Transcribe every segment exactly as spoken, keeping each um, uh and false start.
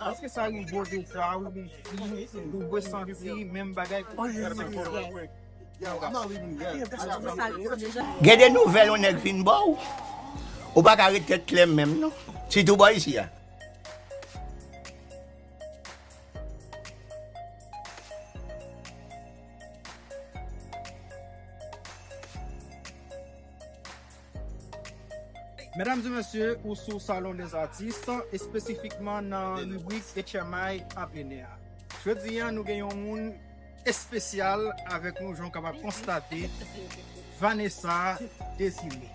Èske sa rive w deja, ou, ou resanti menm bagay? Oh, yes, yes, yes. Yeah, I'm not leaving yet. Yeah, that's what I'm saying. Gen de nouvèl yon nèg vin ba w. Ou pa ka ret tèt klè menm non. Sitou bò isi a. Medam e mesye, ou sou Salon des Artistes, espesifikman nan ribrik H M I ap vini a. Jodi a, nou gen yon moun espesyal avèk nou, jan w kapab konstate, Vanessa Désiré.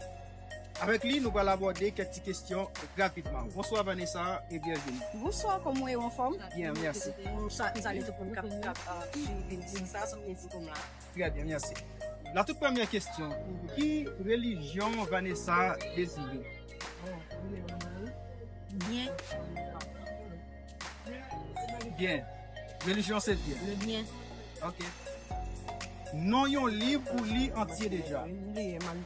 Avèk li, nou pral abòde kèk ti kesyon rapidman. Bonswa Vanessa e byenveni. Bonswa, kòman w ye, anfòm? Byen, mèsi. M sa- m salye tout moun k ap k ap, uh, swiv emisyon sa, sou Facebook la. Trè byen, mèsi. La tout premyè kesyon, ki relijyon Vanessa Désiré? Byen. Byen. Relijyon se byen. Le byen. Ok. Non yon liv ou li antye deja? M bliye, man.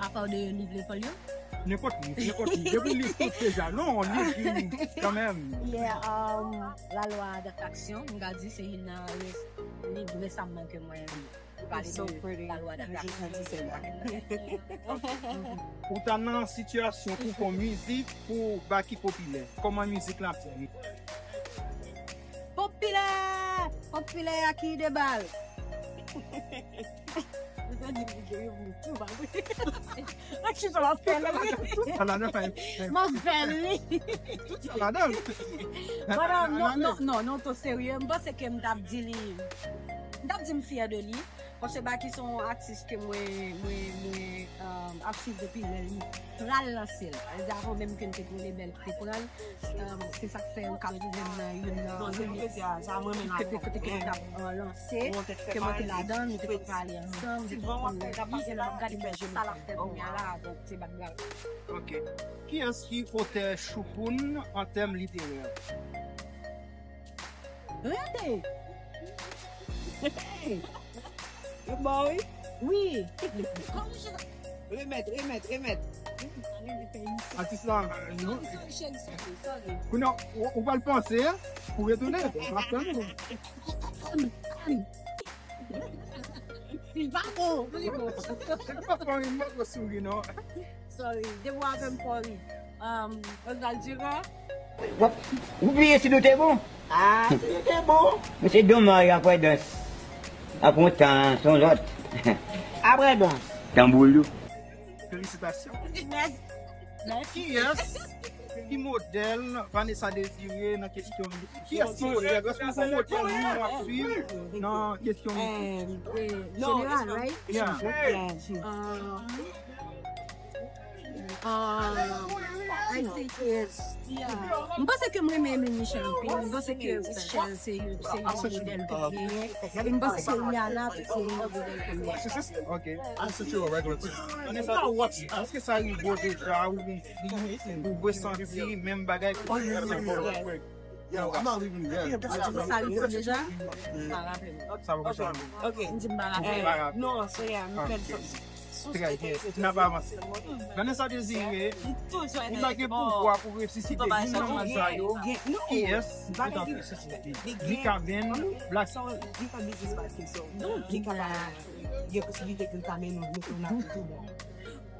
Apa de liv lekòl yo? Nenpòt liv, nenpòt liv. Depi liv tout deja. Non, liv vin kanmenm. Yeah, um, La loi d'attraction, m ka di se youn nan res- liv resamman ke mwen li. Pale de La loi d'attraction. Ou ta nan sitiyasyon ou fè mizik pou Baky popilè. Kòman mizik la ap vini? Popilè! Popilè a ki de bal. Ala nan fè. M ap fè li. Ala nan. Madam, non, non, non, non, to serye. M panse ke m t ap di li. M t ap di m fyè de li. Paske Baky se yon atis ke mwen, mwen, mwen um, ap swiv depi lè li pral lanse l. Sa vle di avan menm ke n te gen labèl ki te pran l, um, se sa k fè ou ka twouve m nan youn nan kote kote ke nou t ap uh, lanse, ke mwen te ladan, nou te konn pale ansanm, nou te konn konn li, e lè m ap gade sa l ap fè kounye a la, donk se background. Ok. Kiyès ki otè choukoun an tèm literè? Rete! Hey! Yo ba wi? Wi! Remèt, remèt, remèt. Atis la, non? Kounye a, ou, ou pral panse pou retounen. M ap tann ou. Si pa bon, li bon. M ap tann ou, m ap souri, non. Sorry, depi w avè m fò ri. Um, Oswald Durand. Ou bliye si nou te bon? Ah, si nou te bon. Men se domaj apre dans. Apre yon tan, se yon lòt. Apre dans. Tanboulou. Felisitasyon. Mèsi. Kiyès ki modèl Vanessa Désiré nan kesyon mizik? Kiyès ki modèl? Èske w gen modèl moun w ap swiv nan kesyon mizik? Jeneral, right? Yeah. Yeah. Uh, uh, I think is, yeah. M panse ke m renmen Emeline Michel anpil. M panse ke Michel se yon se yon modèl pou m genyen. E m panse ke Rihanna tou se yon modèl pou m genyen. Ok. Vanessa, èske sa rive w deja ou, ou resanti menm bagay? Yo, I'm not leaving yet. Sa rive w deja? Sa pa konsa. M di m pa rapele. Ou pa rapele. Non, se ya, m fè l. Trè byen. N ap avanse. Vanessa Désiré, ou pa gen pouvwa pou resisite youn nan moun sa yo. Kiyès ou ta resisite? Mikaben, Black.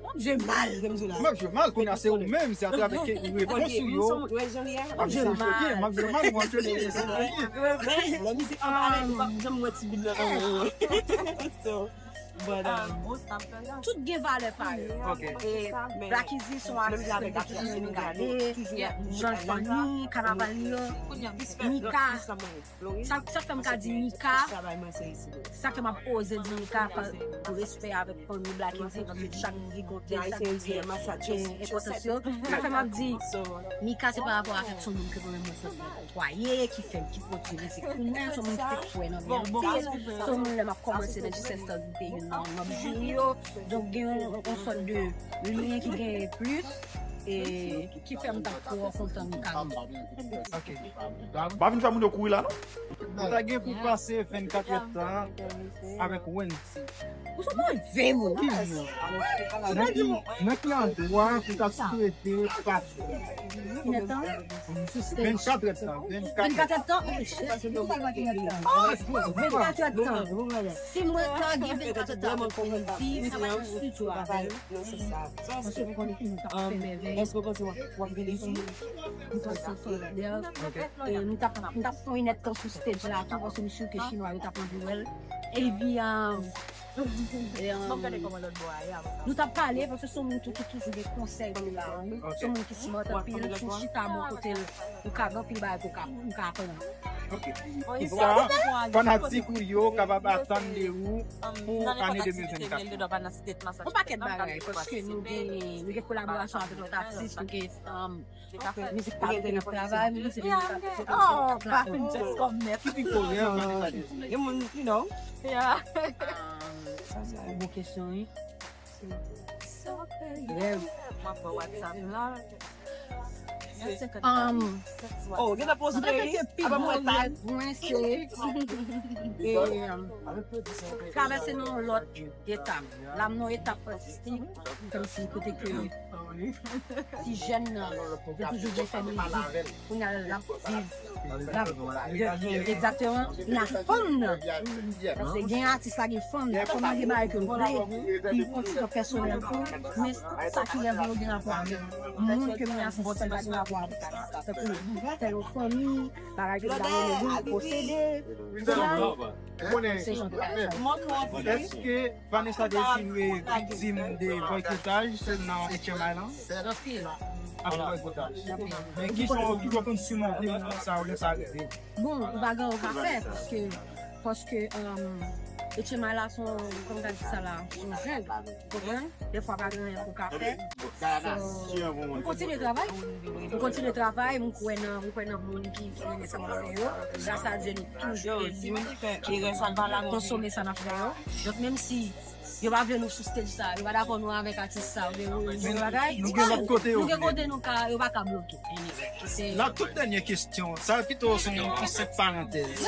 Mwen jwe mal, jwe mal. M ap jwe mal kounye a, se ou menm, se atravè ke repons ou yo. M ap jwe mal, m ap jwe mal, m ap jwe mal. Lè mizik an pale, nou pa janm wè ti bib nan nan men. So, but, um, tout gen valè pa yo. Ok. E Black Easy se yon atis ke m te toujou renmen gade. Jan l fanmi, kanaval li yo, Mika. Sa, sa fè m ka di Mika, sa fè m ap oze di Mika, pa, pou respè avèk fanmi Black Easy, paske chak mizik gon tèl, chak mizik gen enpòtans yo. Sa fè m ap di Mika se pa rapò avèk se yon moun ke mwen menm mwen sot nan fwaye, ki fè, ki pwodui mizik pou mwen, se yon moun ki te kwè nan byen, se yon moun lè m ap kòmanse nan G S S Stars, li te youn nan manm jiri yo. Donk gen yon, yon sòt de lyen ki genyen plis. e ki fè m t ap twò kontan m ka. Pa vin fè moun yo kouri la, non? Ou ta gen pou pase vennkat èdtan avèk Wendy. Ou se move moun. Nan ki andwa pou ta swete pase? Vennkat èdtan. Vennkat èdtan. Vennkat èdtan. Si mwen ta gen vennkat èdtan avèk Wendy, sa pa yon sitiyasyon. Paske nou konnen ki nou t ap fè mèvèy. Èske w panse w ap gen de fi? Nou t ap fè yon nèt tan sou stage la tou, paske m si ke chinwa yo t ap anvi wè l. Epi, nou t ap pale, paske se yon moun tou ki toujou gen konsèy pou la. Se yon moun ki smart anpil, si w chita bò kote l, ou ka gen anpil bagay ke w ka aprann. Kisa fanatik ou yo kapab atann de ou pou ane de mil vennkat? Yon pakèt bagay, paske nou gen, nou gen kolaborasyon avèk lòt atis, nou gen mizik pa rete nan travay, mizik se Oh, pa fin just kòm nèt. Ki pi gwo rèv Vanessa Désiré? Gen moun, you know. Sa se yon bon kesyon, wi. Rèv. M ap wè WhatsApp la. Um, Oh, gen la poz peyi. Apa mwen tag. Mwen se e, um, travèse nan yon lòt etap. La m nan yon etap atistik, kòmsi kote ke ti jèn nan te toujou vle fè mizik, kounye a l ap viv, l ap egzakteman nan fanm nan. Paske gen atis la gen fanm nan, fanm nan gen bagay ke l vle, ki yon ti jan pèsonèl tou, men sa ki rèv yo gen rapò avèk moun ke m nan se pa gen rapò avèk atis la. Tankou fè yon fanmi, bagay ke m ta renmen gen, posede. Èske Vanessa Désiré viktim de boykotaj nan H M I lan? Anpil. Anpil boykotaj. Men ki jan w konn simonte moman sa yo lè sa rive? Bon, ou pa gen ou ka fè, paske, paske, um, H M I la se yon, kòman ta di sa la, se yon jè, ou konprann? Defwa pa gen anyen pou w ka fè. So, m kontinye travay. M kontinye travay, m kwè nan, m kwè nan moun ki, ki renmen sa m ap fè yo. Gras a Dye, nou toujou gen moun ki konsome sa n ap fè yo. Donk, menm si yo pa vle nou sou stage sa, yo pa dakò nou avèk atis sa, oubyen yo di bagay, Nou gen lòt kote yo nou gen vle. Kote nou ka, yo pa ka bloke. Anyway, se La tout dènyè kesyon, sa pito se yon senp parantèz.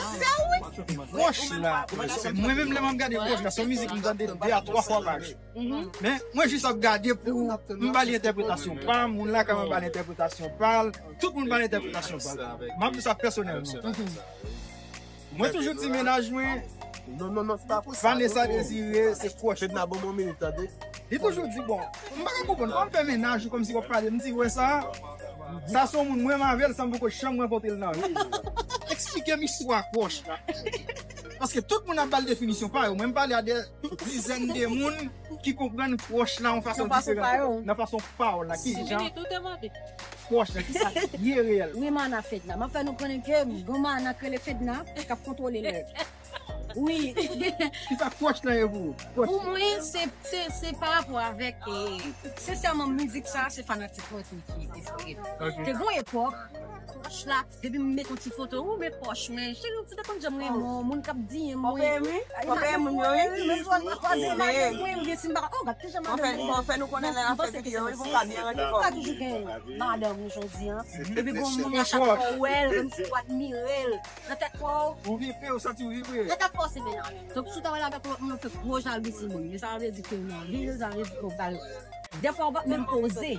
Pwòch la, mwen menm lè m ap gade Pwòch la, se yon mizik m tande de a twa fwa pa jou. Men mwen jis ap gade pou m ba li entèpretasyon pa m, moun la ka ba li entèpretasyon pa l, tout moun ba li entèpretasyon pa l. M ap di sa pèsonèlman. Mwen toujou di mennaj mwen, Non, non, non, se pa pou sa. Vanessa Désiré se kwòch. Fedna, bon, bon minit, tande. Li toujou di, bon, m pa ka konprann, kòman fè mennaj ou kòmsi w ap pale, m di, wè sa, sa se yon moun mwen m avè l, san m poko janm rankontre l nan vi m. Eksplike m istwa kwòch la. Paske tout moun ap ba l definisyon pa yo, mwen m pale a de dizèn de moun ki konprann kwòch la yon fason diferan. Nan fason pa yo la, ki jan kwòch la, ki sa ye reyèl. Wi, mana Fedna. M ap fè nou konnen ke m gon mana k rele Fedna, k ap kontwole lè. Wi. Ki sa kwòch la ye pou ou? Pou mwen, se, se, se pa rapò avèk, e, sensèman, mizik sa, se fanatik mwen ki, ki enspire. Te gon epòk, kwòch la, depi m met yon ti foto, ou men kwòch mwen, cheri, ou te konn jan m renmen w, moun k ap di m, mwen. Konpè moun yo, wi. Menm lè m kwaze madanm mwen, oubyen si m pa, oh, gad kijan madanm mwen. Fè nou konnen lè n ap fè videyo, wi, pou ka byen rantre kò. Ou pa toujou gen madanm ou jodi an. Epi gon moun a chak fwa ou wè l, kòmsi ou admire l. Nan tèt pa w. Ou vibre, ou santi ou vibre. Nan tèt pa w se mennaj. Donk, si w ta wè l avèk lòt moun, ou fè gwo jalouzi moun. Men sa vle di ke w nan vil, sa vle di ke w pral. Dèfwa, ou p ap menm poze.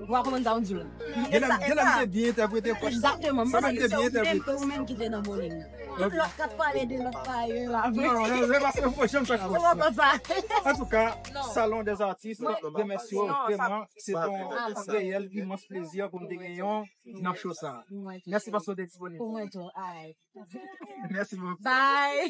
Ou pa konprann sa m di w la. Genlè m te byen entèprete kwòch. Egzakteman. Sa menm te byen entèprete. Ou menm ki te nan bòl la. Tout lòt k ap pale de lòt bagay yo la. Non, non, se paske m poko janm fè kwòch. Antouka, Salon des Artistes remèsye w vrèman. Se yon reyèl imans plezi pou m te genyen w nan show sa. Mèsi paske w te disponib. Pou mwen tou. Ay. Mèsi bokou. Bye.